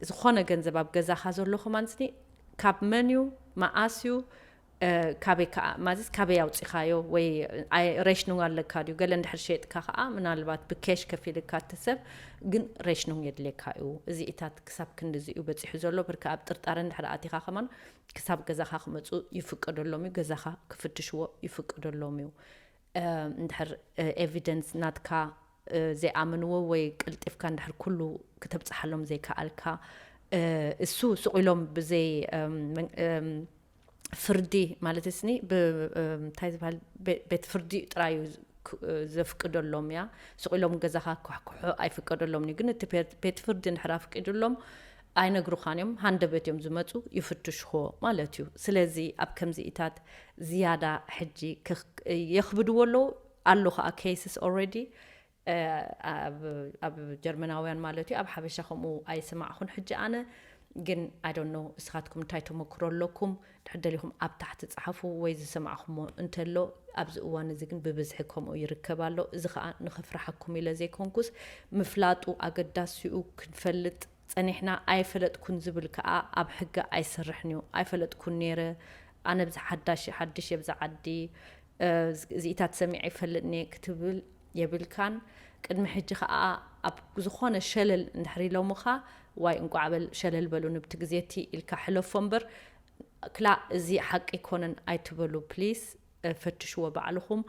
ዝኾነ ገንዘብ ኣብ ገዛኻ ዘሎ ከማን ስኒ ካብ መን እዩ፣ መኣስ እዩ፣ ካበይ ከዓ ማለትስ ካበይ ኣውፂኻዮ ወይ ሬሽኑንግ ኣለካ ድዩ? ገለ እንድሕር ሸጥካ ከዓ ምናልባት ብኬሽ ከፊልካ እቲ ሰብ ግን ሬሽኑንግ የድልየካ እዩ። እዚኢታት ክሳብ ክንድዚ እዩ በፂሑ ዘሎ። ብርካ ኣብ ጥርጣረ እንድሕር ኣቲኻ ከማን ክሳብ ገዛኻ ክመፁ ይፍቀደሎም እዩ። ገዛኻ ክፍትሽዎ ይፍቀደሎም እዩ። እንድሕር ኤቪደንስ ናትካ ዘይኣምንዎ ወይ ቀልጢፍካ እንድሕር ኩሉ ክተብፅሓሎም ዘይከኣልካ፣ እሱ ስቕ ኢሎም ብዘይ ፍርዲ ማለት ስኒ እንታይ ዝበሃል ቤት ፍርዲ ጥራዩ ዘፍቅደሎም እያ። ስቕ ኢሎም ገዛኻ ክሕክሑ ኣይፍቀደሎም እዩ። ግን እቲ ቤት ፍርዲ እንድሕር ኣፍቂድሎም ኣይነግሩኻን እዮም። ሃንደበት እዮም ዝመፁ፣ ይፍትሽዎ ማለት እዩ። ስለዚ ኣብ ከምዚኢታት ዝያዳ ሕጂ የኽብድዎ ኣለዉ። ኣሎ ከዓ ኬስስ ኦልሬዲ ኣብ ጀርመናውያን ማለት እዩ። ኣብ ሓበሻ ከምኡ ኣይሰማዕኹን። ሕጂ ኣነ ግን ኣይ ዶንት ኖ እስኻትኩም እንታይ ተመክሮ ኣለኩም? ድሕር ደሊኹም ኣብ ታሕቲ ጸሓፉ ወይ ዝሰማዕኹሞ እንተሎ። ኣብዚ እዋን እዚ ግን ብብዝሒ ከምኡ ይርከብ ኣሎ። እዚ ኸኣ ንኸፍርሓኩም ኢለ ዘይኮንኩስ ምፍላጡ ኣገዳሲኡ ክንፈልጥ ጸኒሕና። ኣይፈለጥኩን ዝብል ከኣ ኣብ ሕገ ኣይሰርሕን እዩ። ኣይፈለጥኩን ነይረ፣ ኣነ ብዚ ሓዳሽ ሓድሽ እየ ብዚ ዓዲ እዚኢታት ሰሚዐ ይፈልጥኒ ክትብል የብልካን። ቅድሚ ሕጂ ከኣ ኣብ ዝኾነ ሸለል እንድሕር ኢሎምኻ ዋይ እንቋዕ በል ሸለል በሉ ንብቲ ግዜ እቲ ኢልካ ሕለፎ እምበር ክላእ እዚ ሓቂ ኣይኮነን ኣይትበሉ ፕሊስ። ፈትሽዎ ባዕልኹም።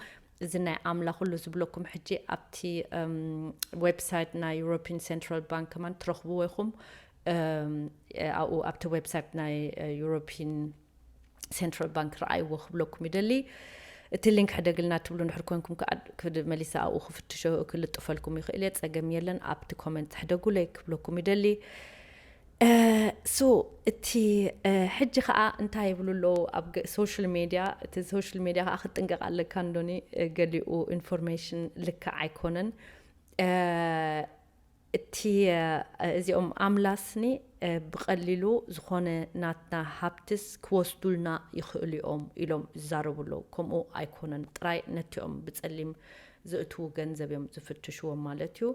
እዚ ናይ ኣምላኽ ኩሉ ዝብለኩም ሕጂ ኣብቲ ዌብሳይት ናይ ዩሮፒን ሴንትራል ባንክ ከማን ትረኽብዎ ኢኹም። ኣብኡ ኣብቲ ዌብሳይት ናይ ዩሮፒን ሴንትራል ባንክ ረኣይዎ ክብለኩም ይደሊ። እቲ ሊንክ ሕደግልና ትብሉ እንድሕር ኮንኩም ከዓ ክድ- መሊሳ ኣብኡ ክፍትሾ ክልጥፈልኩም ይኽእል እየ። ጸገም የለን። ኣብቲ ኮመንት ሕደጉለይ ክብለኩም ይደሊ። ሶ እቲ ሕጂ ከዓ እንታይ ይብሉ ኣለዉ ኣብ ሶሻል ሜድያ? እቲ ሶሻል ሜድያ ከዓ ክትጥንቀቕ ኣለካ እንዶኒ። ገሊኡ ኢንፎርሜሽን ልክዕ ኣይኮነን። እቲ እዚኦም ኣምላስኒ ብቐሊሉ ዝኾነ ናትና ሃብትስ ክወስዱልና ይኽእሉ እዮም ኢሎም ይዛረቡ ኣለዉ። ከምኡ ኣይኮነን። ጥራይ ነቲኦም ብጸሊም ዘእትዉ ገንዘብ እዮም ዝፍትሽዎም ማለት እዩ።